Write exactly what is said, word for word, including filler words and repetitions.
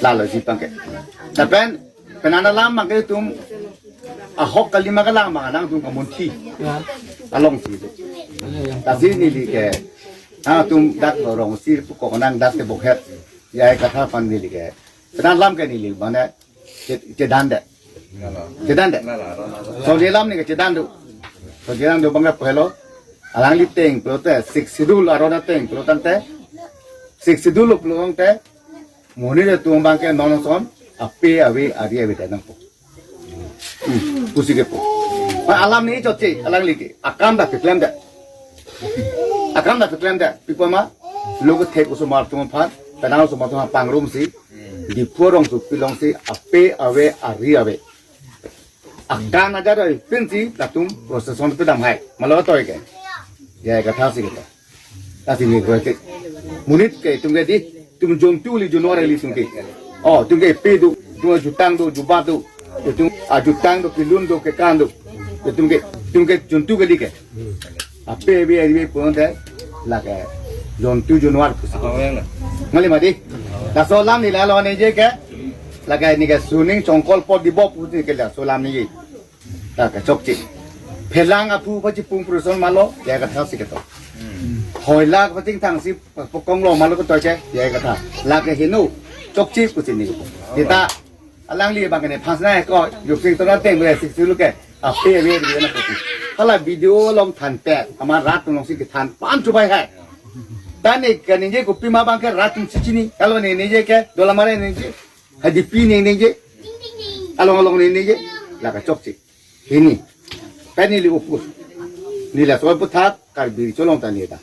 Lalo si abangke. Lapen penang alam abangke itum ahok kali ma kalang abang nangtum kamunthi. Ya. Alongsi. Ya, ya. Lasi neli ke, ah, itum dak rongsi pukok nang dak te bokhet. Ya, katha aphan neli ke. Penang alam ke neli mane che-, chedandet. Chedandet. Songje alam neli ke chedan do. Songje alam do abangke pehelo. Alangli ateng pulote, Sixth Schedule aron ateng pulo tangte. Sixth Schedule pulo tangte. Monit atum abangke non ason, ape ave ari avedet nangpo. Hmm, pusi kepu. Ba alam neli chotche, alangli ke. Akam dak keklemdet. Akam dak keklemdet. Pi apot ma, lo kethek osomar atum aphan, penang osomar atum aphan pangrumsi, Diphu arongsopi alongsi, ape ave ari ave. Akam ajat oi pensi latum procession pedam hai. Malo toi ke. Ya, katha si kepu. Lasi neli ke. Monit ke itum ke dei, itum jontu kali, jonwar kali itum ke. Oh, itum ke pe do, itum jutang do, jubat do. Itum ajutang do, kelun do, kekan do. Itum ke, itum ke jontu kali ke. Ape ave ari ave pulote lake jontu jonwar pusi. Oh, ya, ya. Mali mati. Laso alam neli lalo ningje ke. Lake neli ke suning chongkol pot dibo pusi ke laso alam neli. Lake chokche. Phelang aphu pachipung procession malo, ya katha si kepu. Hoilak pachingthangsi pokong lo malo kepu toi ke, ya katha. Lake heno, chokche pusi neli kepu. Kita alangli abangke ne phasna ko, yuk sing tora teng bre sik silu ke. Ape ave ave nangpo. Hala video along thanpet, amat rat alongsi kethan pan chubai hai. Ta neli kaningje kopi ma abangke rat atum si chini. Kalau neli ningje ke, dolamare neli ningje. Hadi pi neli ningje. Along along neli ningje. Lake chokche. Hini. Pen neli opus. Neli laso aputhak Karbi Riso Longta neli ta.